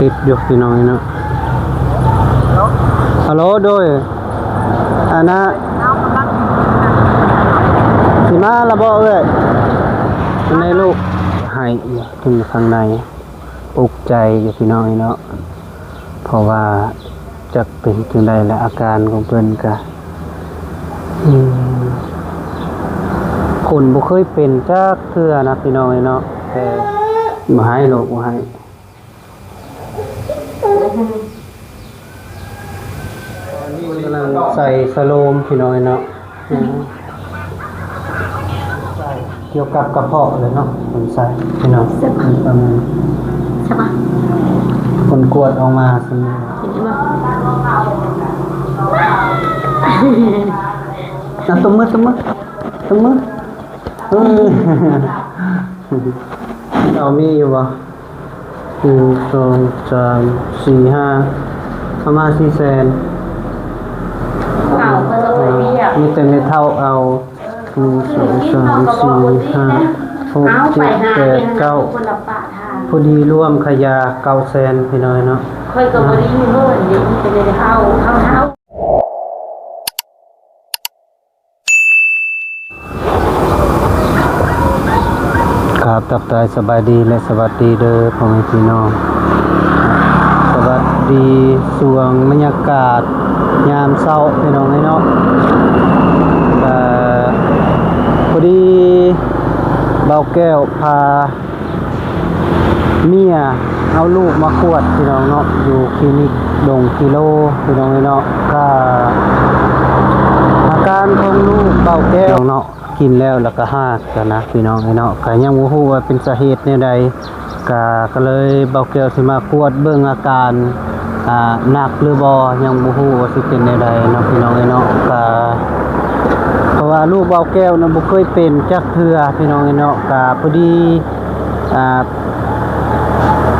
ຕິດຢູ່ພີ່ນ້ອງເນາະ. ຮັລໂຫຼ ໂດຍ ອັນນະ ຊິມາລະບໍ່ເອື້ອຍ? ໃນລູກ ໃຫ້ຢູ່ຂ້າງໃນ ອຸກໃຈຢູ່ພີ່ນ້ອງເນາະ ເພາະວ່າຈັກເປັນຈັ່ງໃດລະ ອາການຂອງເພິ່ນກະ ອືມ ຄົນບໍ່ເຄີຍເປັນຈັກເທື່ອນະພີ່ນ້ອງເນາະ. ແຕ່ ບໍ່ໃຫ້ລູກ ບໍ່ໃຫ້. ກຳລັງໃສ່ສະໂລມພີ່ນ້ອງເນາະ ກ່ຽວກັບກະເພາະເລີຍເນາະ ເພິ່ນໃສ່ພີ່ນ້ອງ ສະບາຍ ເພິ່ນກວດອອກມາຊັ້ນ ເຫັນບໍ່? ອ່ະ ຕົບມື ຕົບມື ຕົບມື ເອີ ເອົາມີຢູ່ບໍ່? ໜຶ່ງ ສອງ ສາມ ສີ່ ຫ້າ ປະມານສີ່ແສນ ເອົາ ເພິ່ນກໍບໍ່ໄດ້ວຽກ ມີແຕ່ແມ່ເຖົ້າເອົາ ໜຶ່ງ ສອງ ສາມ ສີ່ ຫ້າ ຫົກ ເຈັດ ແປດ ເກົ້າ ພໍດີລວມຄ່າຢາເກົ້າແສນພີ່ນ້ອງເນາະ. ຂ້ອຍກໍບໍ່ໄດ້ຢູ່ເຮືອນເດ້ ມີແຕ່ແມ່ເຖົ້າ ເຖົ້າ ເຖົ້າ. ຄັບ ທັກທາຍສະບາຍດີ ແລະ ສະຫວັດດີເດີພໍ່ແມ່ພີ່ນ້ອງ ສະຫວັດດີຊ່ວງບັນຍາກາດຍາມເຊົ້າພີ່ນ້ອງເອີຍເນາະ. ກະພໍດີບ່າວແກ້ວພາ ເມຍເອົາລູກມາກວດພີ່ນ້ອງເນາະ ຢູ່ຄລີນິກດົງກິໂລພີ່ນ້ອງເອີຍເນາະ. ກະອາການຂອງລູກບ່າວແກ້ວເນາະ ກິນແລ້ວລະກະຮາກຫັ້ນນະພີ່ນ້ອງເອີຍເນາະ ກະຍັງບໍ່ຮູ້ວ່າເປັນສາເຫດແນວໃດ ກະ ກະເລີຍບ່າວແກ້ວຊິມາກວດເບິ່ງອາການ ອ່າ ໜັກຫຼືບໍ່ ຍັງບໍ່ຮູ້ວ່າຊິເປັນແນວໃດເນາະພີ່ນ້ອງເອີຍເນາະ. ກະ ເພາະວ່າລູກບ່າວແກ້ວນະບໍ່ເຄີຍເປັນຈັກເທື່ອພີ່ນ້ອງເອີຍເນາະ ກະພໍດີ ອ່າ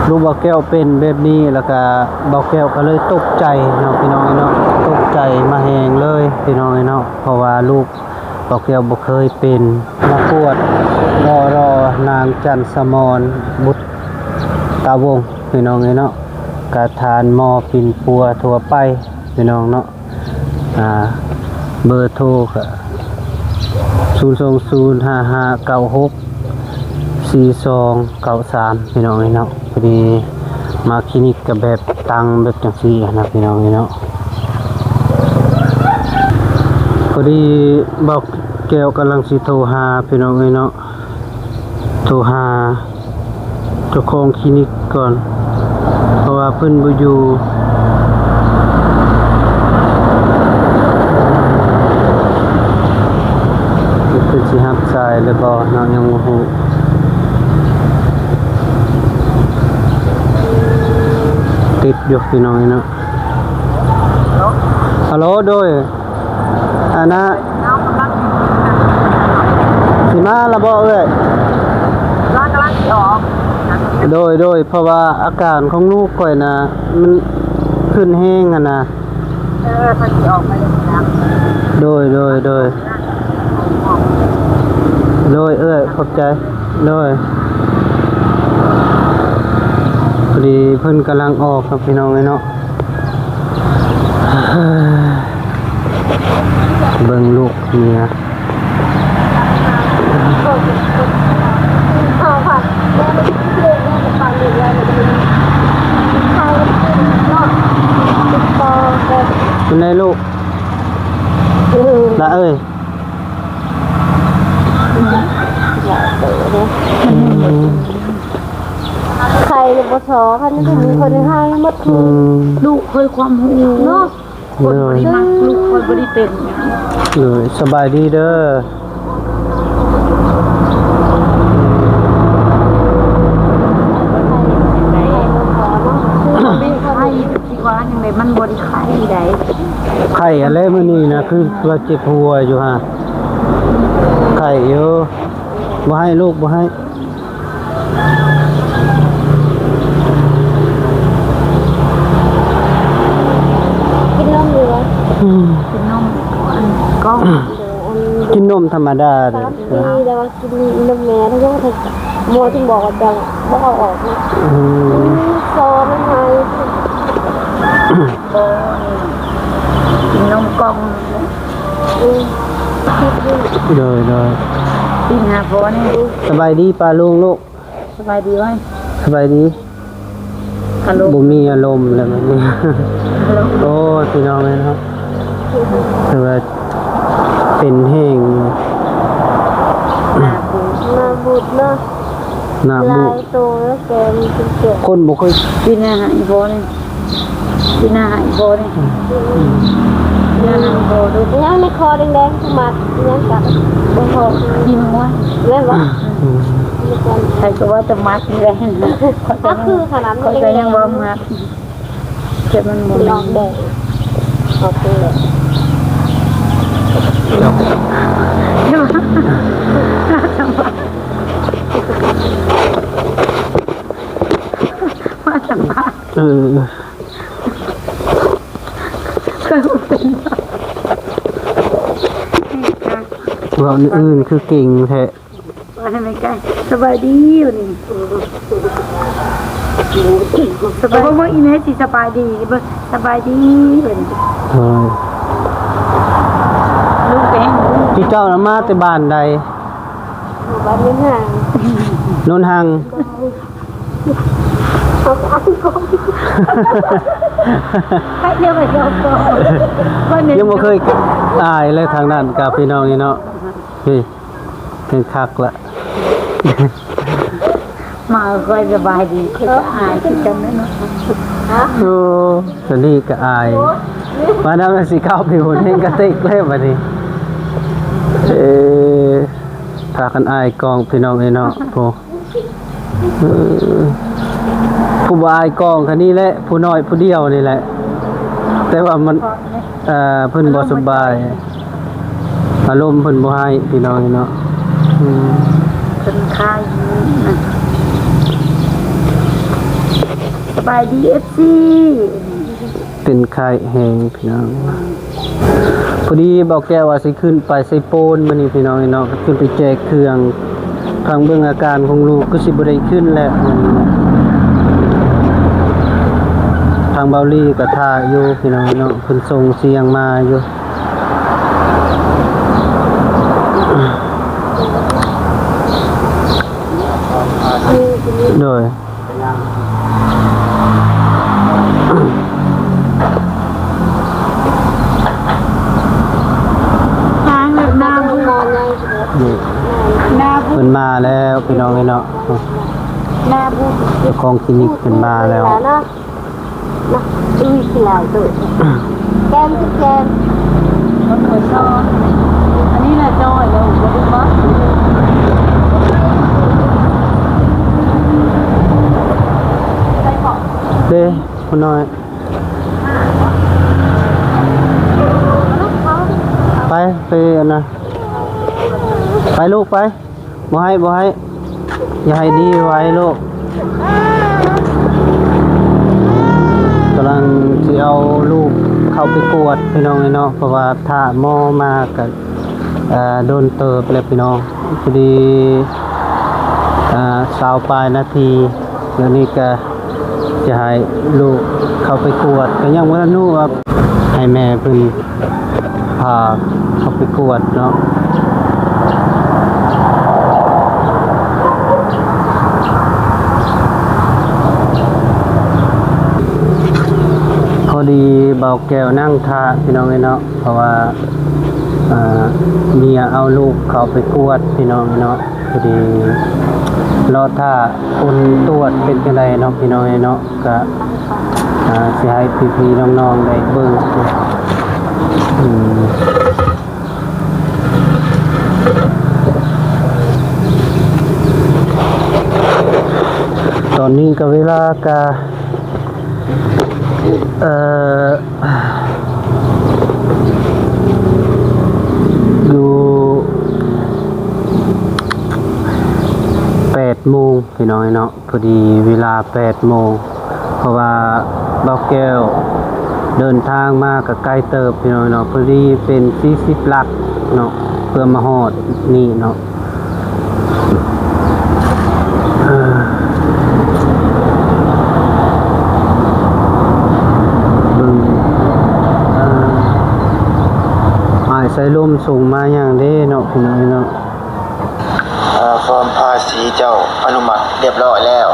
ລູກບ່າວແກ້ວເປັນແບບນີ້ ລະກະບ່າວແກ້ວກະເລີຍຕົກໃຈເນາະພີ່ນ້ອງເອີຍເນາະ ຕົກໃຈມາແຮງເລີຍພີ່ນ້ອງເອີຍເນາະ ເພາະວ່າລູກບ່າວແກ້ວບໍ່ເຄີຍເປັນ. ມາກວດ ລໍ ນາງຈັນສະໝອນ ບຸດຕາວົງພີ່ນ້ອງເອີຍເນາະ ກະທ່ານໝໍປິ່ນປົວທົ່ວໄປພີ່ນ້ອງເນາະ. ອ່າ ເບີໂທກະ ສູນສອງສູນ ຫ້າຫ້າເກົ້າຫົກ ສີ່ສອງເກົ້າສາມ ພີ່ນ້ອງເອີຍເນາະ. ພໍດີມາຄລີນິກກະແບບຕັ້ງແບບຈັ່ງຊີ້ນະພີ່ນ້ອງເອີຍເນາະ. ພໍດີບ່າວແກ້ວກຳລັງຊິໂທຫາພີ່ນ້ອງເອີຍເນາະ ໂທຫາ ເຈົ້າຂອງຄລີນິກກ່ອນ ເພາະວ່າເພິ່ນບໍ່ຢູ່ ເພິ່ນຊິຮັບສາຍຫຼືບໍ່ເນາະ ຍັງບໍ່ຮູ້ ຕິດຢູ່ພີ່ນ້ອງເນາະ. ຮັລໂຫຼ ໂດຍ ອັນນະ ຊິມາລະບໍ່ເອື້ອຍ? ກຳລັງຊິອອກ. ໂດຍ ໂດຍ ເພາະວ່າອາການຂອງລູກຂ້ອຍນະ ມັນຂຶ້ນແຮງຫັ້ນນະ. ເອີ ເພິ່ນຊິອອກໄປແລ້ວນະ. ໂດຍ ໂດຍ ໂດຍ ໂດຍ ເອື້ອຍ ຂອບໃຈ. ໂດຍ ພໍດີເພິ່ນກຳລັງອອກເນາະ ພີ່ນ້ອງເອີຍເນາະ. ເບິ່ງລູກເມຍ ເປັນໃດລູກ ລະເອີຍ? ໄຂ້ບໍ່ຊໍ ຄັນມີຄົນໄຂ້ໝົດ ອືມ ລູກເຄີຍຄວາມຮູ້ເນາະ. ຄົນບໍ່ໄດ້ມັກ ໂດຍ ລູກຂ້ອຍບໍ່ໄດ້ເປັນຫຍັງ. ໂດຍ ສະບາຍດີເດີ. ໄຂ້ ຊິວ່າຈັ່ງໃດ ມັນບໍ່ໄດ້ໄຂ້ໃດ. ໄຂ້ຫັ້ນແຫຼະ ມື້ນີ້ນະ ຄືວ່າເຈັບຫົວຢູ່ຫາ ໄຂ້ຢູ່. ບໍ່ໃຫ້ລູກ ບໍ່ໃຫ້. ກິນນົມຢູ່ບໍ່? ອືມ ກິນນົມ ອັນ ກ່ອງ ກິນນົມທຳມະດາເດ້. ສາມປີແລ້ວວ່າກິນນົມແມ່ ແລ້ວຍັງ ໝໍຈຶ່ງບອກວ່າຈະບໍ່ເອົາອອກເນາະ. ອືມ ຊໍມັນໃຫ້ ກິນນົມກ່ອງ. ໂດຍ ໂດຍ. ກິນຫາພໍ່ນີ້. ສະບາຍດີປ້າລຸງລູກ. ສະບາຍດີເວີຍ. ສະບາຍດີ. ອາລົມ ບໍ່ມີອາລົມແລ້ວບັດນີ້. ອາລົມ ໂອ້ຍ ພີ່ນ້ອງເອີຍເນາະ ແຕ່ວ່າເປັນແຮງ ໜ້າບູດເນາະ ໜ້າບູດ ຫຼາຍໂຕແລ້ວ ແກມີເປັນແກ ຄົນບໍ່ເຄີຍ ປີໜ້າໃຫ້ພໍ່ນີ້ ປີໜ້າໃຫ້ພໍ່ນີ້ ອືມ ປີໜ້າໃຫ້ພໍ່ດູ ຍັງໃນຄໍແດງໆ ມັດຍັງກັບ ບໍ່ພໍ ກິນຫຍັງວະ ແມ່ນບໍ່? ອືມ ໃຜກໍວ່າແຕ່ມັດນີ້ແຫຼະ ຂ້ອຍກໍຍັງ ຂ້ອຍກໍຍັງວ່າມັດ ແຕ່ມັນບໍ່ແມ່ນ ອອກແດງ ອອກເລີຍ ມາຈາກບ້ານ ເອີ ເວົ້າແນວອື່ນຄືເກັ່ງແທ້. ວ່າໃຫ້ແມ່ໄກ່ ສະບາຍດີ ວັນນີ້ ສະບາຍ ເບິ່ງ ເບິ່ງອີແມ່ຊິສະບາຍດີ ເບິ່ງ ສະບາຍດີ ວັນນີ້ ເອີ ລູກເປັນ ທີ່ເຈົ້ານະມາແຕ່ບ້ານໃດ? ບ້ານໂນນຫາງ ໂນນຫາງ ຍັງບໍ່ເຄີຍອາຍເລີຍທາງນັ້ນກັບພີ່ນ້ອງນີ້ເນາະ ນີ້ ເປັນຄັກລະ ມາຄ່ອຍສະບາຍດີ ຂ້ອຍກໍອາຍຄືກັນແຫຼະເນາະ ໂອ້ ສະນີ້ກໍອາຍ ມານຳຊິເຂົ້າໄປຫຸ້ນເຮງກະຕິກເລີຍບັດນີ້ ເອີ ພາກັນອາຍກ້ອງພີ່ນ້ອງເອີຍເນາະ ໂອ້ ເອີ ຜູ້ບໍ່ອາຍກ້ອງກໍນີ້ແຫຼະ ຜູ້ນ້ອຍຜູ້ດຽວນີ້ແຫຼະ ແຕ່ວ່າມັນ ເອີ ເພິ່ນບໍ່ສະບາຍ ອາລົມເພິ່ນບໍ່ໃຫ້ພີ່ນ້ອງເນາະ ອືມ ເພິ່ນຄາຍຢູ່ນະ ສະບາຍດີ ເອັຟຊີ ເປັນໄຂ້ແຮງພີ່ນ້ອງ ພໍດີບ່າວແກ້ວວ່າຊິຂຶ້ນໄປໄຊໂປນມື້ນີ້ພີ່ນ້ອງເນາະ ຂຶ້ນໄປແຈກເຄື່ອງ ທາງເບິ່ງອາການຂອງລູກຄືຊິບໍ່ໄດ້ຂຶ້ນແລ້ວ ທາງບ່າວລີກໍຖ້າຢູ່ພີ່ນ້ອງເນາະ ເພິ່ນສົ່ງສຽງມາຢູ່ ໂດຍ ທາງແບບໜ້າບູດ ນີ້ ໜ້າບູດ ເພິ່ນມາແລ້ວພີ່ນ້ອງເອີຍເນາະ ໜ້າບູດ ເຈົ້າຂອງຄລີນິກເພິ່ນມາແລ້ວ. ນະ ອຸ້ຍ ຂີ້ຫຼາຍໂຕ ແກມຄືແກມ ມັນເປີດຊ່ອງ ອັນນີ້ລະຈ້ອຍແລ້ວ ບໍ່ໄດ້ປັບ ໄດ້ເກາະ ເດ້ ຜູ້ນ້ອຍ ໄປ ໄປ ອັນນະ ໄປລູກ ໄປ. ບໍ່ໃຫ້ ບໍ່ໃຫ້ ຢ່າໃຫ້ດີໄວລູກ ກຳລັງຊິເອົາລູກເຂົ້າໄປກວດພີ່ນ້ອງເອີຍເນາະ ເພາະວ່າຖ້າໝໍມາກະ ເອີ ດົນເຕີບແລ້ວພີ່ນ້ອງ ພໍດີ ເອີ ຊາວປາຍນາທີ ດຽວນີ້ກະ ຈະໃຫ້ລູກເຂົ້າໄປກວດ ກໍຍັງບໍ່ທັນຮູ້ວ່າ ໃຫ້ແມ່ເພິ່ນພາເຂົ້າໄປກວດເນາະ ພໍດີບ່າວແກ້ວນັ່ງຖ້າພີ່ນ້ອງເອີຍເນາະ ເພາະວ່າ ເອີ ເມຍເອົາລູກເຂົ້າໄປກວດພີ່ນ້ອງເນາະ ພໍດີລໍຖ້າຜົນກວດເປັນຈັ່ງໃດເນາະ ພີ່ນ້ອງເນາະ ກະ ອ່າ ຊິໃຫ້ພີ່ໆນ້ອງໆໄດ້ເບິ່ງ ອືມ ຕອນນີ້ກະເວລາກະ ເອີ ຢູ່ແປດໂມງພີ່ນ້ອງເນາະ ພໍດີເວລາແປດໂມງ ເພາະວ່າບ່າວແກ້ວເດີນທາງມາກະໄກເຕີບພີ່ນ້ອງເນາະ ພໍດີເປັນສີ່ສິບຫຼັກເນາະ ເພື່ອມາຮອດນີ້ເນາະ. ເອີ ເບິ່ງ ລົມສົ່ງມາຫຍັງເດ້ເນາະ ພີ່ນ້ອງເນາະ. ເອີ ຟອມພາສີເຈົ້າອະນຸມັດຮຽບຮ້ອຍແລ້ວ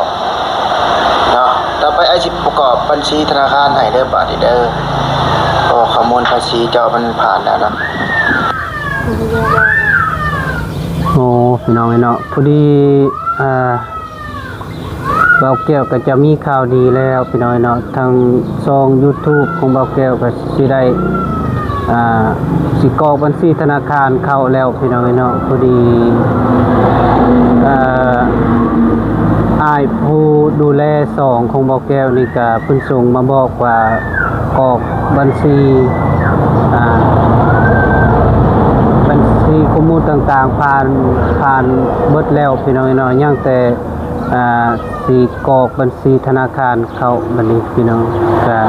ເນາະ. ຕໍ່ໄປອ້າຍຊິປະກອບບັນຊີທະນາຄານໃຫ້ເດີ ບາດນີ້ເດີ. ເພາະວ່າຂໍ້ມູນພາສີເຈົ້າມັນຜ່ານແລ້ວເນາະ. ໂອ້ ພີ່ນ້ອງເອີຍເນາະ, ພໍດີ ອ່າ ບ່າວແກ້ວກໍຈະມີຂ່າວດີແລ້ວ ພີ່ນ້ອງເນາະ. ທາງຊ່ອງ YouTube ຂອງບ່າວແກ້ວກໍຊິໄດ້ ອ່າ ຊິກອກບັນຊີທະນາຄານເຂົ້າແລ້ວ ພີ່ນ້ອງເນາະ. ພໍດີ ເອີ ອ້າຍຜູ້ດູແລຊ່ອງຂອງບ່າວແກ້ວນີ້ກໍເພິ່ນສົ່ງມາບອກວ່າກອກບັນຊີ ອ່າ ບັນຊີຂໍ້ມູນຕ່າງໆ ຜ່ານ ຜ່ານເບິດແລ້ວ ພີ່ນ້ອງເນາະ. ຍັງແຕ່ ອ່າ ຊິກອກບັນຊີທະນາຄານເຂົ້າບັດນີ້ ພີ່ນ້ອງ. ກະ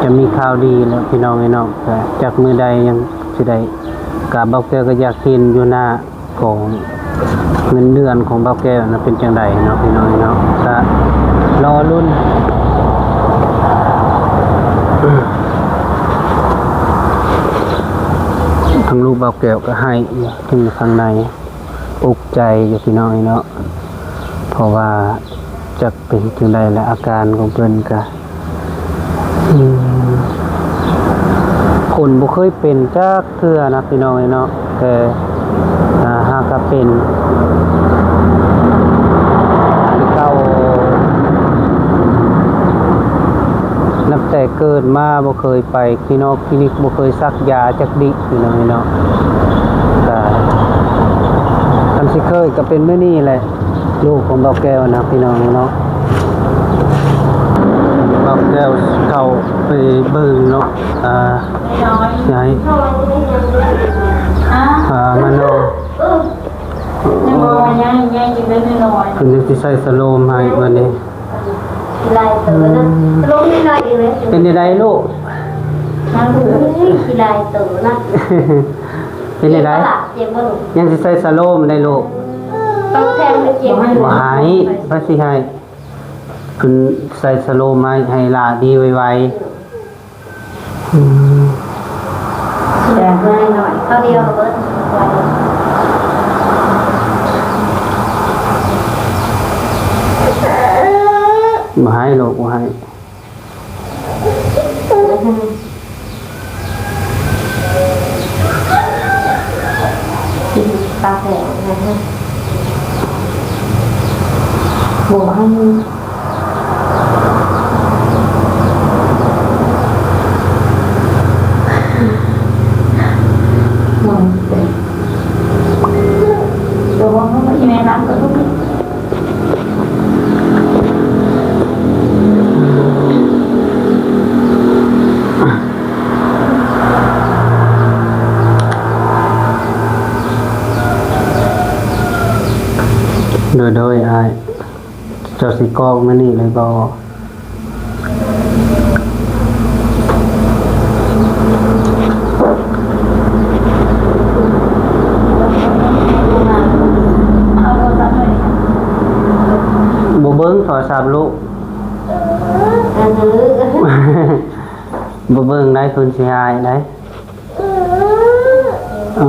ຈະມີຂ່າວດີແລ້ວ ພີ່ນ້ອງເອີຍເນາະ. ກະຈັກມື້ໃດຍັງຊິໄດ້ ກະບ່າວແກ້ວກໍຢາກເຫັນຢູ່ໜ້າຂອງເງິນເດືອນຂອງບ່າວແກ້ວນະ ເປັນຈັ່ງໃດເນາະ ພີ່ນ້ອງເອີຍເນາະ. ກະລໍລຸ້ນ ທາງລູກບ່າວແກ້ວກໍໄຫ້ຢູ່ ເຖິງຂ້າງໃນ ອຸກໃຈຢູ່ ພີ່ນ້ອງເອີຍເນາະ. ເພາະວ່າຈັກເປັນຈັ່ງໃດລະ ອາການຂອງເພິ່ນກະ ອືມ ຄົນບໍ່ເຄີຍເປັນຈັກເທື່ອນະ ພີ່ນ້ອງເອີຍເນາະ. ແຕ່ ອ່າ ຫາກະເປັນຄືເກົ່າ. ນັບແຕ່ເກີດມາບໍ່ເຄີຍໄປຄລີນອກຄລີນິກ ບໍ່ເຄີຍສັກຢາຈັກດິ ພີ່ນ້ອງເອີຍເນາະ. ກະຄັນຊິເຄີຍກະເປັນມື້ນີ້ແຫຼະ ລູກຂອງບ່າວແກ້ວນະ ພີ່ນ້ອງເນາະ. ບ່າວແກ້ວເຂົ້າໄປເບິ່ງເນາະ ອ່າ ຍາຍ ອ່າ ມານອນ ຍັງບໍ່ໃຫຍ່ ໃຫຍ່ຢູ່ເລີຍນ້ອຍໆ ເພິ່ນຍັງຊິໃສ່ສະໂລມໃຫ້ບັດນີ້. ຫຼາຍເຕີບນະ ອືມ ລົງໜ້ອຍໆເອງເລີຍ. ເປັນຈັ່ງໃດລູກ? ນາງລູກເອີຍ ຂີ້ຫຼາຍເຕີບນະ. ເປັນຈັ່ງໃດ? ເຈັບບໍ່ລະ? ເຈັບບໍ່ລູກ? ຍັງຊິໃສ່ສະໂລມໄດ້ລູກ? ຕ້ອງແທງໄປເຈັບ. ບໍ່ໃຫ້ ໃຜຊິໃຫ້? ເພິ່ນໃສ່ສະໂລມໃຫ້ ໃຫ້ຫຼ້າດີໄວໆ. ອືມ ແດງໜ້ອຍໆ ເຂົ້າດຽວເບິດ. ບໍ່ໃຫ້ລູກ ບໍ່ໃຫ້. ປາກແດງນະ ບໍ່ໃຫ້. ໂດຍ ໂດຍ ອ້າຍ. ເຈົ້າຊິກອກມື້ນີ້ເລີຍບໍ່? ບໍ່ເບິ່ງໂທລະສັບລູກ ບໍ່ເບິ່ງໄດ໋ ເພິ່ນຊິຮ້າຍໄດ໋. ເອີ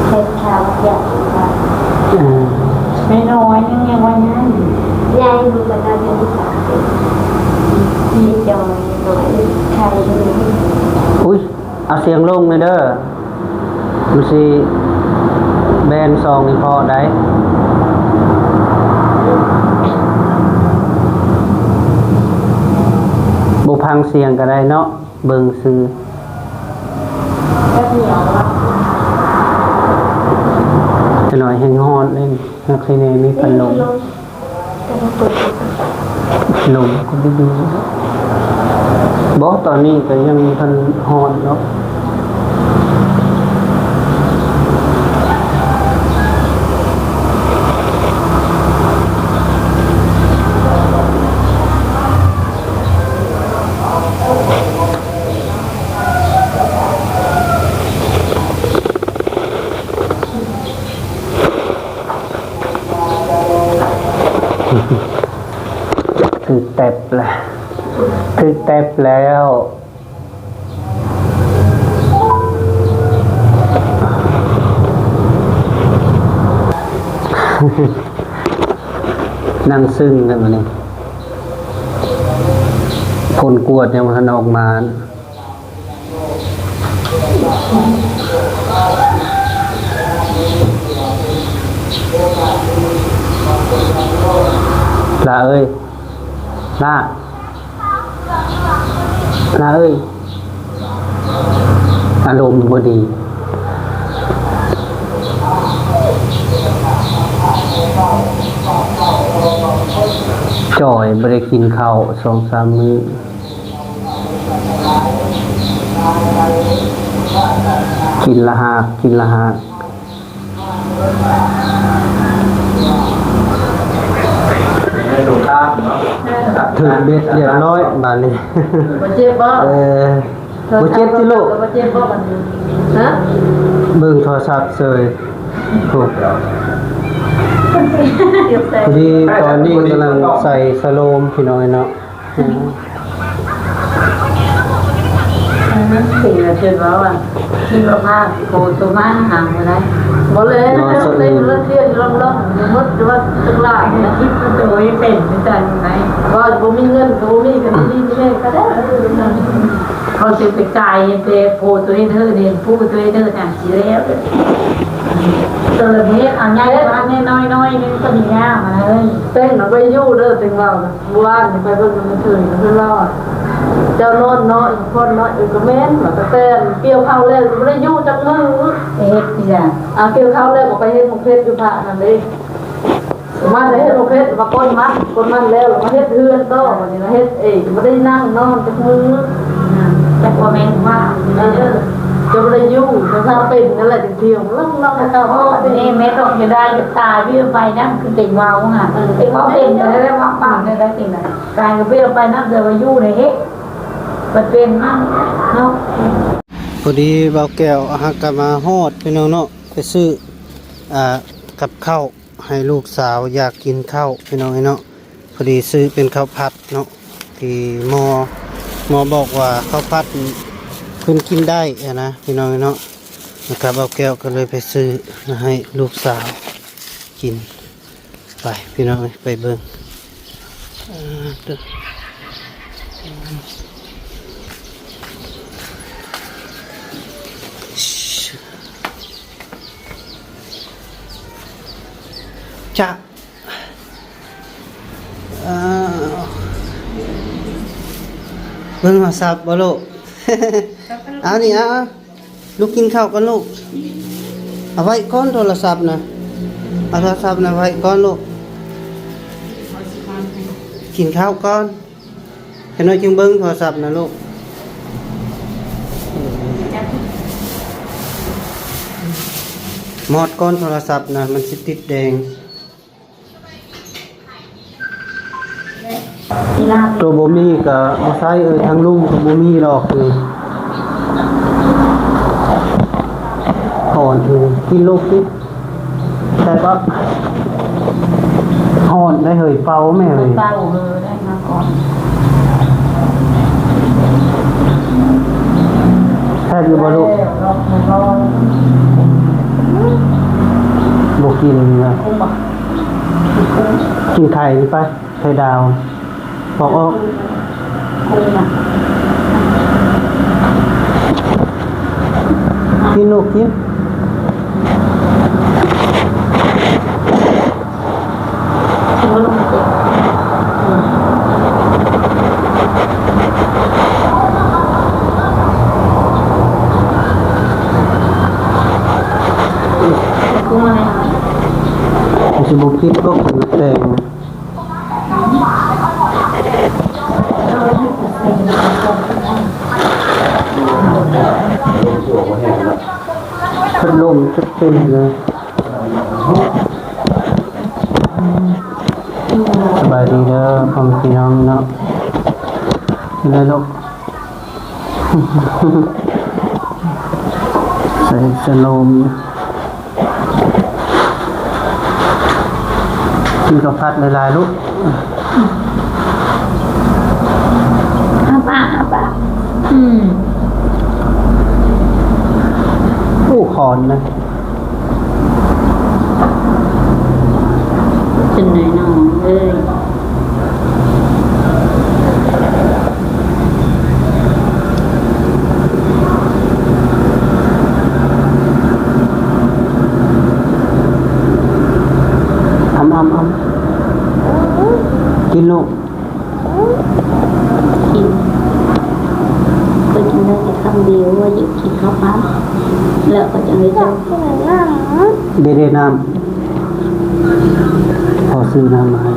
ເຮັດຂ່າວຢາກ ເອີ ນ້ອຍໆ ຍັງ ຍັງວ່າໃຫຍ່ ໃຫຍ່ ມັນກໍໜ້າຈະມີສາມປີ ມີຈອຍນ້ອຍ ໄຂ່ຢູ່. ອຸ້ຍ ເອົາສຽງລົງແດ່ເດີ ມັນຊິແບນສອງນີ້ພໍໄດ້ ບໍ່ຟັງສຽງກໍໄດ້ເນາະ. ເບິ່ງຊື່ ຈະໜ້ອຍແຮງຮ້ອນເດ້. ນັກເຮຍນີ້ມີພັດລົມ ລົມກໍບໍ່ຢູ່. ບໍ່ ຕອນນີ້ກໍຍັງບໍ່ທັນຮ້ອນເນາະ. ຖືກແຕັບແລ້ວ ຖືກແຕັບແລ້ວ. ນັ່ງຊຶ້ງແລ້ວບັດນີ້ ຜົນກວດຍັງບໍ່ທັນອອກມາ. ຫຼ້າເອີຍ ຫຼ້າ ຫຼ້າເອີຍ ອາລົມບໍ່ດີ. ຈ່ອຍບໍ່ໄດ້ກິນເຂົ້າສອງສາມມື້. ກິນລະຫາກ ກິນລະຫາກ. ຖືກເບັດຮຽບຮ້ອຍບາດນີ້. ບໍ່ເຈັບບໍ່? ເອີ ບໍ່ເຈັບຕິລູກ? ບໍ່ເຈັບບໍ່ບັດນີ້? ຮະ? ເບິ່ງໂທລະສັບເສີຍ. ໂອ້ ພໍດີຕອນນີ້ກຳລັງໃສ່ສະໂລມ ພີ່ນ້ອງເນາະ. ອືມ ເອີ ເພິ່ນວ່າ ຄິດວ່າພາໂຄໂຕມາຫາບໍ່ໄດ້. ບໍ່ແລ້ວ ເນາະ ເປັນລະທຽນລອງໆ ໝົດວ່າທັງຫຼາຍນະ ຄິດວ່າໂຕເອງເປັນຈັ່ງໃດ. ວ່າບໍ່ມີເງິນກໍບໍ່ມີ ກໍດີແທ້ກໍໄດ້. ເຂົາຊິໄປຈ່າຍໃຫ້ແຕ່ໂພໂຕເອງເທີ ເຫັນຜູ້ໂຕເອງເທີ ຈັ່ງຊິແລ້ວ. ໂຕລະເຮັດເອົາໃຫຍ່ແລ້ວ ອັນນ້ອຍໆ ໜຶ່ງກໍມີງາມ ອັນນັ້ນເອີຍ. ແຕ່ງນະ ໄວ້ຢູ່ເດີ ແຕ່ງເວົ້ານະ. ເມື່ອວານນີ້ໄປເບິ່ງນຳເພິ່ນ ເພິ່ນວ່າ ເຈົ້ານອນເນາະ ພັກຜ່ອນເນາະ. ເອີ ກໍແມ່ນ ວ່າຕັ້ງແຕ່ກ່ຽວເຂົ້າແລ້ວ ບໍ່ໄດ້ຢູ່ຈັກມື້. ເຮັດອີຫຍັງ? ອ່າ ກ່ຽວເຂົ້າແລ້ວກໍໄປເຮັດໝາກເຜັດຢູ່ພະນັ້ນເດ້. ມາແຕ່ເຮັດໝາກເຜັດ ມາກົ້ນມັນ ກົ້ນມັນແລ້ວ ແລ້ວມາເຮັດເຮືອນຕໍ່. ບັດນີ້ລະເຮັດເອງ ບໍ່ໄດ້ນັ່ງນອນຈັກມື້. ຈັກວ່າແມ່ນວ່າ ເອີ ຈະບໍ່ໄດ້ຢູ່ ຖ້າເປັນນັ້ນແຫຼະ ຈັ່ງທ່ຽວລອກໆ ເກົ່າ. ໂອ້ ນີ້ແມ່ຕ້ອງຈະໄດ້ຕາຍ ເວຍໄປນຳ ຄືເຕັງເວົ້າຫັ້ນ. ເອີ ເຕັງເວົ້າເປັນ ກໍໄດ້ວ່າປານໄດ້ຕິນະ. ກາຍກໍເວຍໄປນຳ ແຕ່ວ່າຢູ່ໃນເຮັດ ມັນເປັນມາເນາະ. ພໍດີບ່າວແກ້ວຫາກະມາຮອດ ພີ່ນ້ອງເນາະ ໄປຊື້ ອ່າ ກັບເຂົ້າໃຫ້ລູກສາວ ຢາກກິນເຂົ້າ ພີ່ນ້ອງເອີຍເນາະ. ພໍດີຊື້ເປັນເຂົ້າຜັດເນາະ ທີ່ໝໍ ໝໍບອກວ່າເຂົ້າຜັດເພິ່ນກິນໄດ້ຫັ້ນນະ ພີ່ນ້ອງເນາະ. ແລ້ວກໍບ່າວແກ້ວກໍເລີຍໄປຊື້ມາໃຫ້ລູກສາວກິນ. ໄປ ພີ່ນ້ອງເອີຍ ໄປເບິ່ງ. ອ່າ ຈະ ອ່າ ເບິ່ງໂທລະສັບບໍ່ລູກ? ເອົານີ້ ເອົາ ເອົາ ລູກກິນເຂົ້າກ່ອນລູກ. ເອົາໄວ້ກ່ອນໂທລະສັບນະ ເອົາໂທລະສັບນະໄວ້ກ່ອນລູກ. ກິນເຂົ້າກ່ອນ ຈັກໜ້ອຍຈຶ່ງເບິ່ງໂທລະສັບນະລູກ. ມອດກ່ອນໂທລະສັບນະ ມັນຊິຕິດແດງ. ໂຕບໍ່ມີກະບໍ່ໃຊ້ເອີຍ ທາງລຸງກະບໍ່ມີດອກນີ້. ຮ້ອນຢູ່ ກິນລູກກິນ. ແຊບບໍ່? ຮ້ອນໄດ໋ເຮີ້ຍ ເປົ່າແມ່ເຮີ້ຍ. ເປົ່າເຮີ້ຍໄດ້ມາກ່ອນ. ແຊບຢູ່ບໍ່ລູກ? ບໍ່ກິນນະ. ກິນໄຂ່ນີ້ໄປ ໄຂ່ດາວ ປອກອອກ. ກິນລູກກິນ. ມັນຊິບໍ່ຜິດບໍ່ກິນແຕງ. ພັດລົມຈຸດເຕັມເລີຍ. ສະບາຍດີເດີພໍ່ແມ່ພີ່ນ້ອງເນາະ. ເປັນໄດລູກ? ໃສ່ສະໂລມ. ກິນເຂົ້າຜັດຫຼາຍໆລູກ. ອ້າປາກ ອ້າປາກ. ອືມ. ໂອ້ ຮ້ອນນະ. ລູກ ກິນ ຂ້ອຍກິນໄດ້ແຕ່ຄຳດຽວ ວ່າຢາກກິນເຂົ້າປາກ ແລ້ວຂ້ອຍຈັ່ງໄດ້ເຈົ້າ. ເດ ເດ ນ້ຳ ພໍ່ຊື້ນ້ຳມາໃຫ້.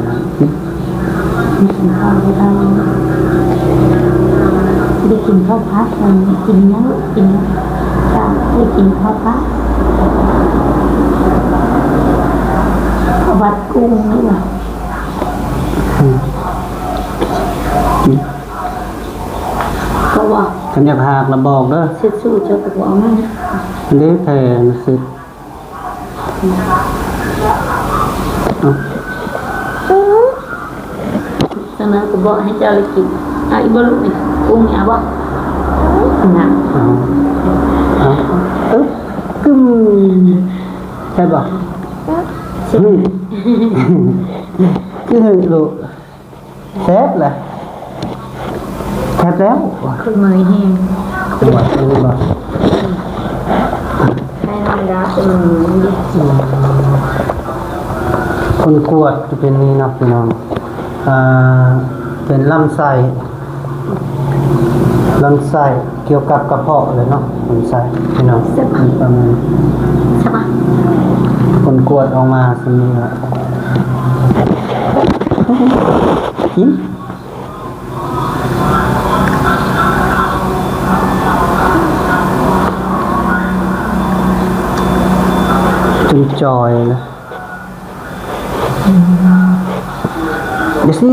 ໄດ້ກິນເຂົ້າຜັດ ອັນ ກິນຫຍັງ ກິນ ໄດ້ກິນເຂົ້າຜັດ ເຂົ້າຜັດກຸ້ງນີ້ຫວາ? ອືມ ເພາະວ່າ ຄັນຢາກຫາກລະບອກເດີ ເຊັດຊູເຈົ້າກໍບໍ່ເອົາມາ ເດ້ແພງເຊັດ. ອືມ ສະນັ້ນກໍບອກໃຫ້ເຈົ້າໄດ້ກິນ. ເອົາອີກບໍ່ລູກນີ້? ກຸ້ງນີ້ເອົາບໍ່? ນະ ເອົາ ເອົາ ອຶບ ກຶ້ມ ແຊບບໍ່? ອືມ ຄືລູກ ແຊບລະ ແຊບແລ້ວ ຄືເມື່ອຍແຮງ ປວດ ເອີ ບໍ່ ໃຫ້ນ້ອງດາເປັນ ຄົນກວດຈະເປັນນີ້ເນາະ ພີ່ນ້ອງ ອ່າ ເປັນລຳໄສ້ ລຳໄສ້ ກ່ຽວກັບກະເພາະແຫຼະເນາະ ລຳໄສ້ ພີ່ນ້ອງ ປະມານ ຄົນກວດອອກມາສ່ຳນີ້ລະ ກິນ ຈົນຈ່ອຍລະ ດຽວຊິ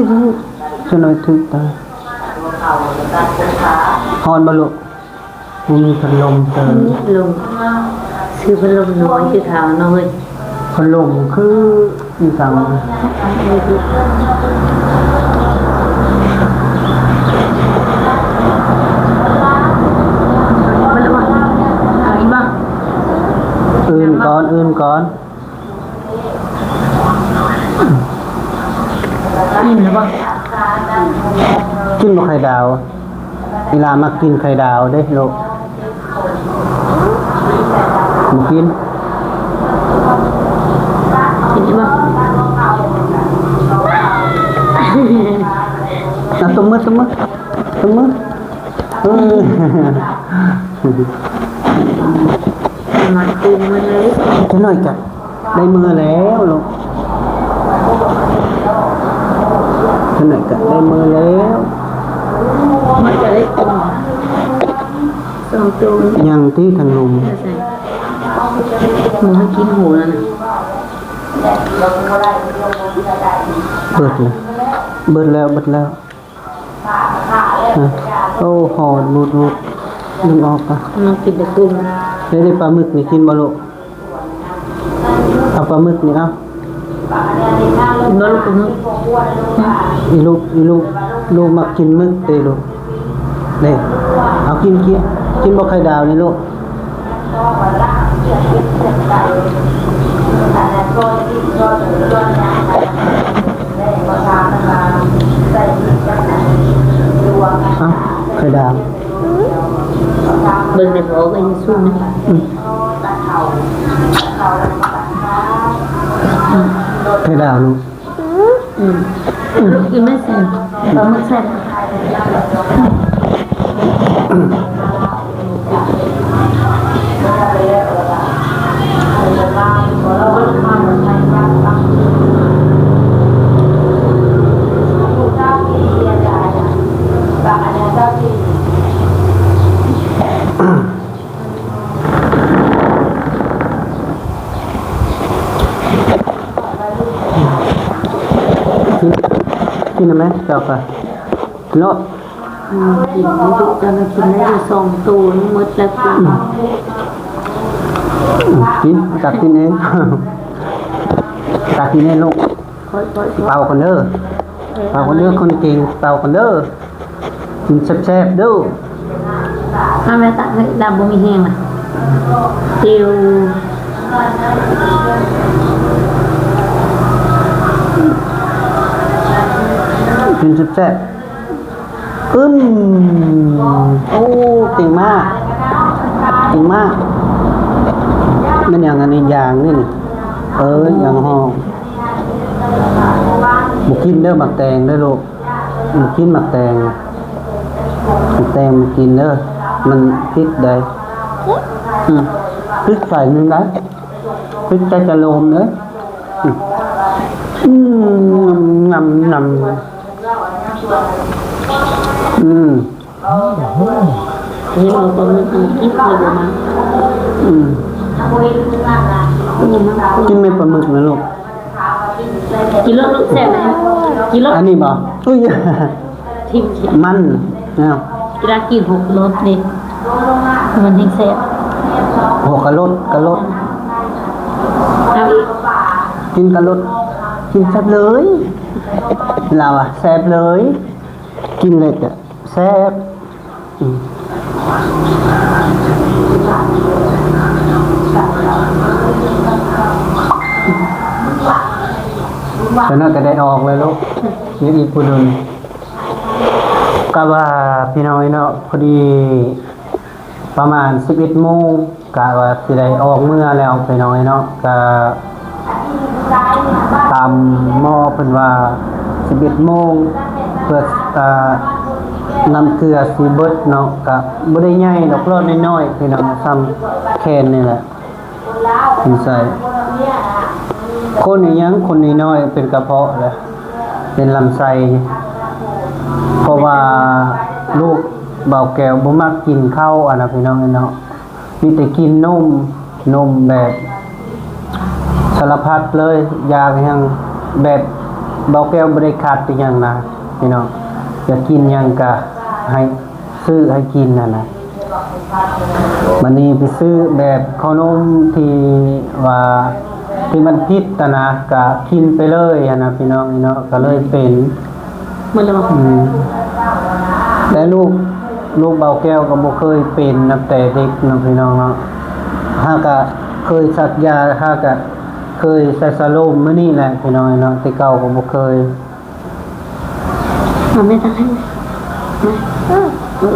ຊະໜ້ອຍຖືກຕາ ຮ້ອນບໍ່ລູກ? ບໍ່ມີພັດລົມເຕີມ ພັດລົມ ຊື້ພັດລົມນ້ອຍຄືເຖົ້ານ້ອຍ ພັດລົມຄືອີ່ຫຍັງ ອື່ນກ່ອນ ອື່ນກ່ອນ. ອີ່ມແລ້ວບໍ່? ກິນບໍ່ໄຂ່ດາວ? ອີ່ຫຼ້າມັກກິນໄຂ່ດາວເດ້ລູກ ບໍ່ກິນ? ກິນອີກບໍ່? ອ່ະ ຕົບມື ຕົບມື ຕົບມື. ເອີ ມາຕື່ມມື້ເລີຍ ຈັກໜ້ອຍກະໄດ້ມື້ແລ້ວລູກ ຈັກໜ້ອຍກະໄດ້ມື້ແລ້ວ ມັນຈະໄດ້ກິນສອງໂຕ ຍັງຕິທາງລຸ່ມ ບໍ່ໃຫ້ກິນໂຫລະນະ ເບິດແລ້ວ ເບິດແລ້ວ ເບິດແລ້ວ. ໂອ້ ຫອດ ຫຼຸດ ຫຼຸດ ດຶງອອກກະ ມັນກິນແຕ່ກຸ້ງ ເດ້ ປາໝຶກນີ້ກິນບໍ່ລູກ? ເອົາປາໝຶກນີ້ເອົາ ກິນບໍ່ລູກປາໝຶກ? ອີລູກ ອີລູກ ລູກມັກກິນໝຶກເດ້ລູກ ເດ້ ເອົາກິນ ກິນ ກິນບໍ່ໄຂ່ດາວນີ້ລູກ? ອ້າວ ໄຂ່ດາວ ເບິ່ງໃນພໍ່ກໍຍັງສູງນະ ອືມ ໄຂ່ດາວລູກ. ອືມ ອືມ ກິນໄດ້ແຊບ ປາໝຶກແຊບ. ກິນ ກິນໄດ້ໄໝ ເຈົ້າກະເນາະ? ອືມ ກິນ ເຈົ້ານະກິນໄດ້ສອງໂຕ ໝົດແລ້ວກິນ ອືມ ກິນ ຕັກກິນເອງ ຕັກກິນເອງລູກ. ເປົ່າກ່ອນເດີ ເປົ່າກ່ອນເດີ ຄົນເກັ່ງ ເປົ່າກ່ອນເດີ ກິນແຊບໆເດີ. ມາແມ່ ຕັກໃຫ້ ດຳບໍ່ມີແຮງນະ ຕິວ ກິນແຊບໆ. ອືມ ໂອ້ ເກັ່ງມາກ ເກັ່ງມາກ. ແມ່ນຫຍັງອັນນີ້? ຢາງນີ້ນີ້ ເອີ ຢາງຫໍ່ ບໍ່ ກິນເດີໝາກແຕງເດີລູກ ກິນໝາກແຕງ ໝາກແຕງກິນເດີ ມັນພິດໄດ໋ ອືມ ພິດໃສ່ໜຶ່ງໄດ໋ ພິດໃສ່ຈະໂລມເດີ ອືມ ງຳ ງຳ ງຳ ອືມ. ເຫັນບໍ່ປາໝຶກກິນເລີຍບໍ່ມັກ ອືມ ກິນແມ່ປາໝຶກນະລູກ ກິນໂລດລູກ ແຊບນະ ກິນໂລດ ອັນນີ້ບໍ່ ອຸ້ຍ ທິ່ມ ມັນ ເອົາ ກິນ ກິນຫົກລົດນີ້ ມັນແຮງແຊບ ຫົວກະລົດ ກະລົດ ເອົາອີກ ກິນກະລົດ ກິນແຊບເລີຍ ລາວວ່າແຊບເລີຍ ກິນເລີຍກະ ແຊບ ອືມ ຕອນນັ້ນກະໄດ້ອອກແລ້ວລູກ ຍັງອີກຜູ້ໜຶ່ງ ກະວ່າພີ່ນ້ອງເອີຍເນາະ ພໍດີປະມານສິບເອັດໂມງ ກະວ່າຊິໄດ້ອອກເມືອແລ້ວພີ່ນ້ອງເອີຍເນາະ ກະຕາມໝໍເພິ່ນວ່າສິບເອັດໂມງ ເພື່ອ ອ່າ ນ້ຳເກືອຊິເບິດເນາະ ກະບໍ່ໄດ້ໃຫຍ່ດອກ ຫຼອດນ້ອຍໆ ພີ່ນ້ອງ ສ່ຳແຂນນີ້ແຫຼະ ເພິ່ນໃສ່ ຄົນອີ່ຫຍັງ ຄົນນ້ອຍໆ ເປັນກະເພາະແຫຼະ ເປັນລຳໄສ້ ເພາະວ່າລູກບ່າວແກ້ວບໍ່ມັກກິນເຂົ້າ ອັນນະ ພີ່ນ້ອງເອີຍເນາະ. ມີແຕ່ກິນນົມ ນົມແບບສາລະພັດເລີຍ ຢາກຫຍັງແບບ ບ່າວແກ້ວບໍ່ໄດ້ຂັດອີ່ຫຍັງນະພີ່ນ້ອງ ຢາກກິນຫຍັງກະໃຫ້ຊື້ໃຫ້ກິນຫັ້ນນະ ບາດນີ້ໄປຊື້ແບບເຂົ້ານົມທີ່ວ່າ ທີ່ມັນຜິດຫັ້ນນະ ກະກິນໄປເລີຍຫັ້ນນະພີ່ນ້ອງເນາະ ກະເລີຍເປັນ ໝົດແລ້ວບໍ່? ອືມ ແຕ່ລູກ ລູກບ່າວແກ້ວກໍບໍ່ເຄີຍເປັນນັບແຕ່ເດັກເນາະພີ່ນ້ອງເນາະ ຫາກະເຄີຍສັກຢາ ຫາກະເຄີຍໃສ່ສະໂລມມື້ນີ້ແຫຼະພີ່ນ້ອງເນາະ ແຕ່ເກົ່າກໍບໍ່ເຄີຍ ເອົາແມ່ຕັກໃຫ້ ເອີ ເອີ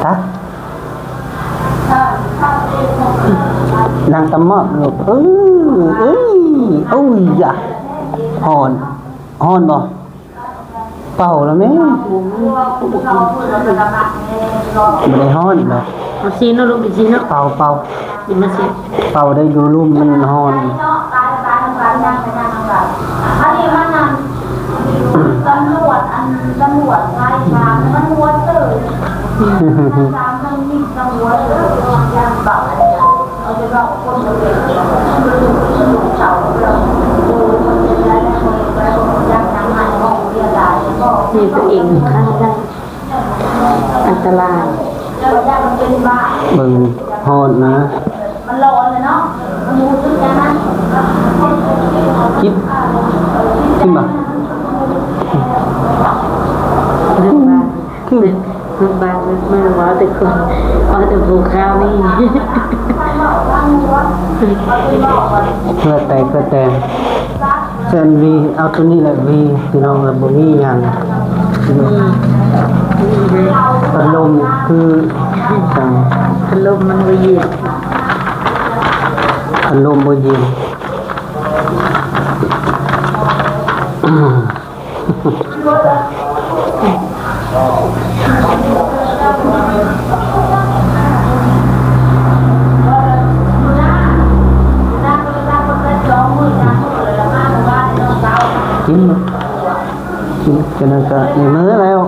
ຕັກ ນັ່ງຕະໝອບລູກ ເອີ ເອີ ໂອ້ຍຢາ ຮ້ອນ ຮ້ອນບໍ່? ເປົ່າລະແມ່ ບໍ່ໄດ້ຮ້ອນດອກ ເອົາຊີ້ນເນາະລູກ ຊີ້ນເນາະ ເປົ່າ ເປົ່າ ກິນມາຊີ້ ເປົ່າໄດ້ຢູ່ລຸ່ມ ມັນຮ້ອນ ຕຳຫຼວດ ອັນຕຳຫຼວດໄລ່ມາ ມັນຫົວເສີຍ ຕາມທາງນີ້ ຕຳຫຼວດເສີຍ ຢ່າງເບົາ. ນີ້ຕົວເອງຂ້າງໄດ້ ອັນຕະລາຍ ເບິ່ງຮອດນະ ກິນ ກິນບໍ່? ຄື ຄືບາງມື້ເວົ້າແຕ່ຄົນ ເວົ້າແຕ່ຜູ້ຂາວນີ້ ເພື່ອແຕ່ ເພື່ອແຕ່ ແຊນວີ ເອົາໂຕນີ້ແຫຼະວີ ພີ່ນ້ອງເອີຍ ບໍ່ມີຫຍັງ ພັດລົມຄື ພັດລົມມັນບໍ່ເຢັນ ພັດລົມບໍ່ເຢັນ. ກິນ ກິນ ກະນັ້ນກະໃນມື້ແລ້ວ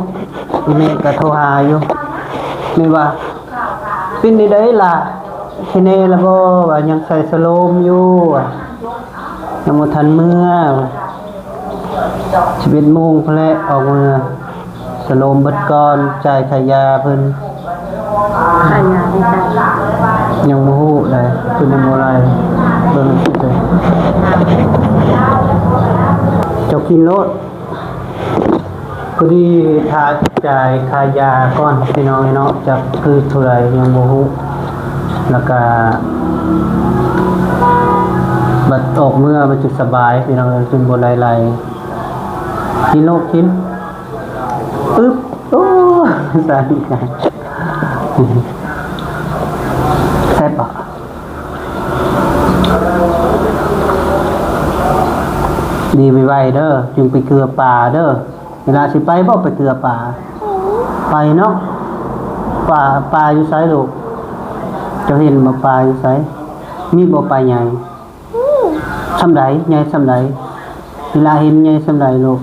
ອີ່ແມ່ກະໂທຫາຢູ່ ແມ່ວ່າ ເປັນໃດໆລະ ຄະແນລະບໍ່ ວ່າຍັງໃສ່ສະໂລມຢູ່ ວ່າ ຍັງບໍ່ທັນເມືອ ສິບເອັດໂມງພຸ້ນແຫຼະອອກເມືອ ສະໂລມເບິດກ່ອນ ຈ່າຍຄ່າຢາເພິ່ນ ຄ່າຢາໄດ້ຈັກ ຍັງບໍ່ຮູ້ໃດ ເພິ່ນຍັງບໍ່ໄລ່ເບິ່ງ ເຈົ້າກິນໂລດ. ພໍດີຖ້າຈ່າຍຄ່າຢາກ່ອນພີ່ນ້ອງເນາະ ຈັກຄືເທົ່າໃດຍັງບໍ່ຮູ້ ແລ້ວກະບັດອອກເມືອມັນຈຶ່ງສະບາຍພີ່ນ້ອງ ຈຶ່ງບໍ່ໄດ້ໄລ່ ກິນໂລດ ກິນ ອຶບ ໂອ້ ສາຍ ແຊບບໍ່? ດີໄວໆເດີ ຈຶ່ງໄປເກືອປາເດີ. ເວລາຊິໄປບໍ່ ໄປເກືອປາ? ໄປເນາະ. ປາ ປາຢູ່ໃສລູກ? ເຈົ້າເຫັນບໍ່ ປາຢູ່ໃສ? ມີບໍ່ປາໃຫຍ່? ສ່ຳໃດ? ໃຫຍ່ສ່ຳໃດ? ເວລາເຫັນໃຫຍ່ສ່ຳໃດລູກ?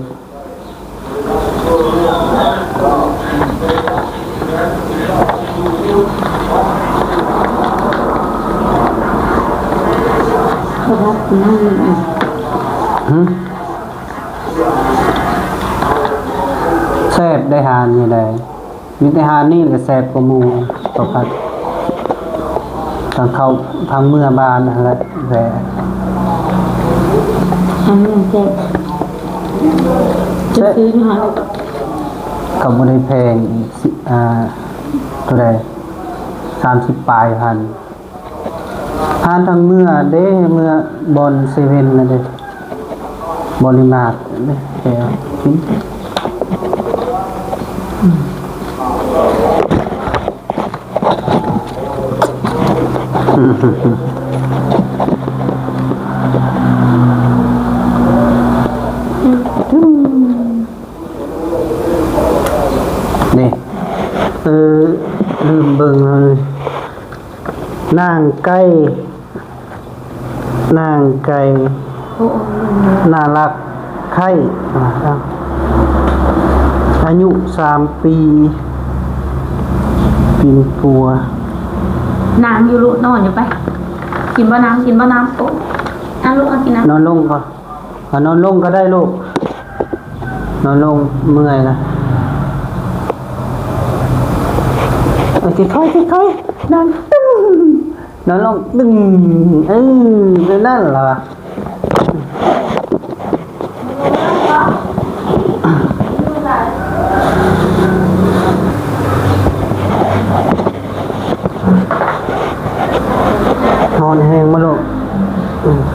ຫຶ? ແຊບໄດ໋ ຮ້ານນີ້ໄດ໋. ມີແຕ່ຮ້ານນີ້ແຫຼະແຊບກວ່າໝູ່ ເຂົ້າຜັດ. ທາງເຂົ້າ ທາງເມືອບ້ານຫັ້ນແຫຼະແຊບ. ອັນນີ້ແຊບ. ແຊບ. ຈະຊື້ຢູ່ຫັ້ນ. ກໍບໍ່ໄດ້ແພງອີກ ຊິ ອ່າ ເທົ່າໃດ ສາມສິບປາຍພັນ. ຮ້ານທາງເມືອເດ້ ເມືອບ່ອນເຊເວັ່ນນະເດ້ ບໍລິມາດເດ້ ແຕ່ກິນ. ນີ້ ເອີ ລືມເບິ່ງເອົານີ້ ນາງໄກ່ ນາງໄກ່ ໂອ້ ໜ້າລັກໄຂ່ ອາ ອາຍຸສາມປີ ປິ່ນປົວ. ນັ່ງຢູ່ລູກ ນອນຢູ່ໄປ. ກິນບໍ່ນ້ຳ ກິນບໍ່ນ້ຳ? ໂອ້ ອາ ລູກ ເອົາກິນນ້ຳ. ນອນລົງກ່ອນ. ອາ ນອນລົງກໍໄດ້ລູກ ນອນລົງ ເມື່ອຍລະ. ເອີ ຄ່ອຍໆ ຄ່ອຍໆ ນອນ ຕຶ້ງ ນອນລົງ ຕຶ້ງ ເອີ ແບບນັ້ນລະວະ. ຮ້ອນແຮງບໍ່ລູກ?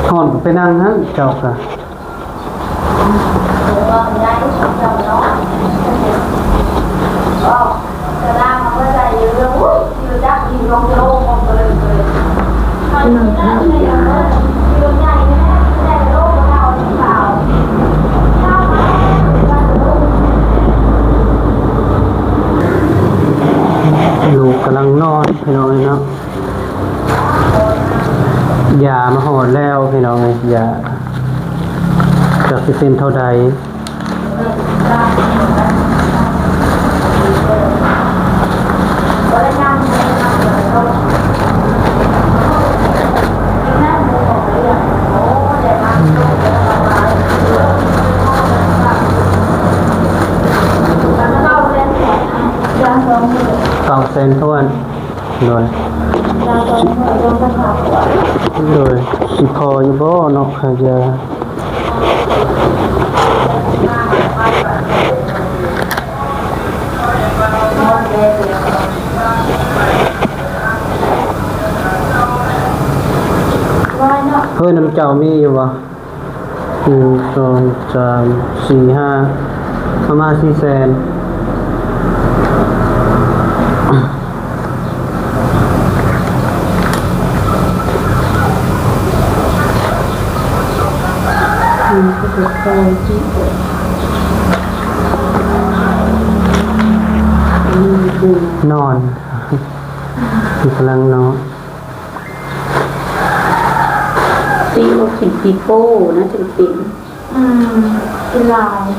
ຮ້ອນກໍໄປນັ່ງຫັ້ນເຈົ້າກະ. ລູກກຳລັງນອນ ພີ່ນ້ອງເອີຍເນາະ. ຢາມາຮອດແລ້ວ ພີ່ນ້ອງເອີຍ ຢາ ຈັກຊິເປັນເທົ່າໃດ. ເກົ້າແສນຖ້ວນ. ໂດຍ ໂດຍ ຊິພໍຢູ່ບໍ່ເນາະ ຄ່າຢາ? ເຮີ້ຍ ນຳເຈົ້າມີຢູ່ບໍ່? ໜຶ່ງ ສອງ ສາມ ສີ່ ຫ້າ ປະມານສີ່ແສນ. ນອນ ກຳລັງນອນ. ຊິບໍ່ກິນປີໂປ້ນະ ຈຶ່ງເປັນ. ອືມ ກິນຫຼາຍ.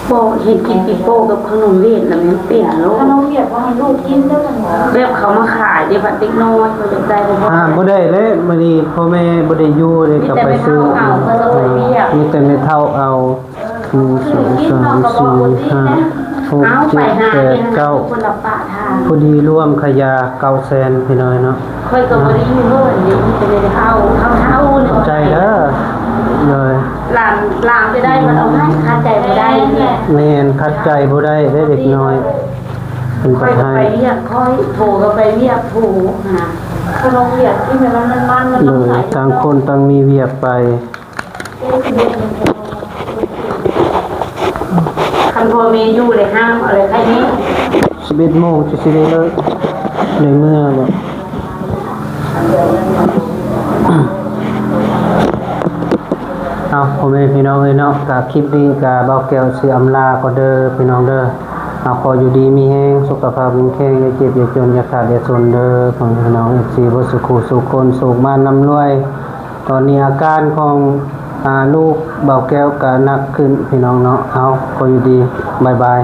ບໍ່ ເຫັນກິນປີໂປ້ກັບຂະໜົມຫວຽດລະແມ່ນເປັນໂລດ. ຂະໜົມຫວຽດບໍ່ໃຫ້ລູກກິນເດີ. ແບບເຂົາມາຂາຍເດ້ ບັດເດັກນ້ອຍເຂົາຢາກໄດ້ບໍ່? ອ່າ ບໍ່ໄດ້ເດ້ ມື້ນີ້ພໍ່ແມ່ບໍ່ໄດ້ຢູ່ເດ້ ກໍໄປຊື້ເອົາ. ມີແຕ່ແມ່ເຖົ້າເອົາ. ໜຶ່ງ ສອງ ສາມ ສີ່ ຫ້າ ຫົກ ເຈັດ ແປດ ເກົ້າ ພໍດີລວມຄ່າຢາເກົ້າແສນ ພີ່ນ້ອງເນາະ. ຂ້ອຍກໍບໍ່ໄດ້ຢູ່ເຮືອນເດ້ ມີແຕ່ແມ່ເຖົ້າ ເຖົ້າໆ ເຂົ້າໃຈເດີ. ໂດຍ ຫຼານ ຫຼານໄປໄດ້ ມັນເອົາໃຫ້ ຂັດໃຈບໍ່ໄດ້. ແມ່ນ ຂັດໃຈບໍ່ໄດ້ເດ້ເດັກນ້ອຍ ເປັນ ຂ້ອຍກໍໄປວຽກ ຂ້ອຍ ໂທກໍໄປວຽກ ໂທນະ ເຂົາລອງວຽກທີ່ແມ່ນມັນ ມັນ ມັນ ໂດຍ ຕ່າງຄົນຕ່າງມີວຽກໄປ. ຄັນພໍ່ແມ່ຢູ່ເລີຍ ຫ້າມເອົາເລີຍ ໃຜນີ້ ສິບເອັດໂມງຊິ ຊິໄດ້ເລີກ ໄດ້ເມືອແລ້ວ. ເອົາ ພໍ່ແມ່ພີ່ນ້ອງເອີຍເນາະ ກະຄລິບນີ້ກະບ່າວແກ້ວຊິອຳລາກ່ອນເດີພີ່ນ້ອງເດີ. ເອົາ ຂໍຢູ່ດີມີແຮງ ສຸຂະພາບແຂງແຂງ ຢ່າເຈັບຢ່າຈົນ ຢ່າຂາດຢ່າຈົນເດີ ພໍ່ແມ່ພີ່ນ້ອງ ເອັຟຊີ ເບິດສູ່ຄູ່ສູ່ຄົນ ໂຊກໝານລ່ຳລວຍ. ຕອນນີ້ອາການຂອງ ອາ ລູກບ່າວແກ້ວກະໜັກຂຶ້ນພີ່ນ້ອງເນາະ. ເອົາ ຂໍຢູ່ດີ ບາຍບາຍ.